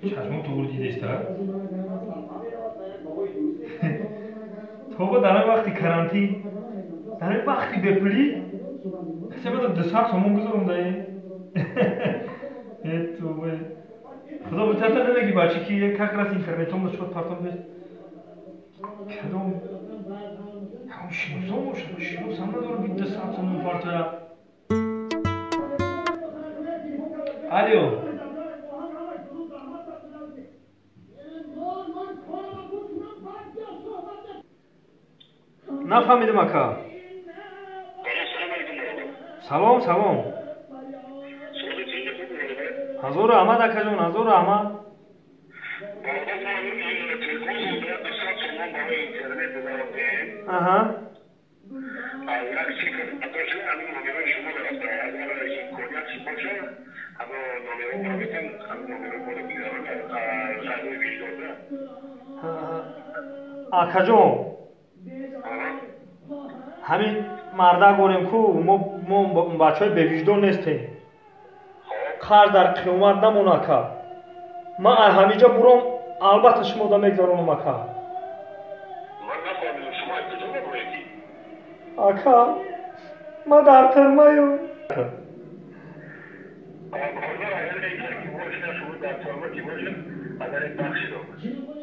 Чашмон туғри дидеста? Тоба дар вақти карантин, дар вақти бепулӣ касе бада 200 сомон гузаронда. Э тоба. Худо битата намеги бачи ки как раз интернетом да чот партом бес. Кадом ҳам шиносом бошад, шиносам надорам ки 200 сомон партоя. Алло. Нафаҳмидам ака. Салом, салом. Ҳазор раҳмат акаҷон, ҳазор раҳмат. Аҳа. Акаҷон, ҳамин мардак орем ку мо бачаҳои бевиҷдон нестем. Қарз дар қиёмат намон ака. Ман аз ҳаминҷа буром, албатта шумо да мегзаронам ака. Ака, ман дар тирмаю.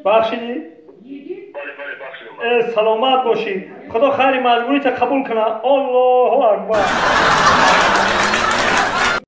Бахшидӣ? Саломат бошӣ. Худо хайри маҷбурита қабул кунад. Аллоҳу акбар.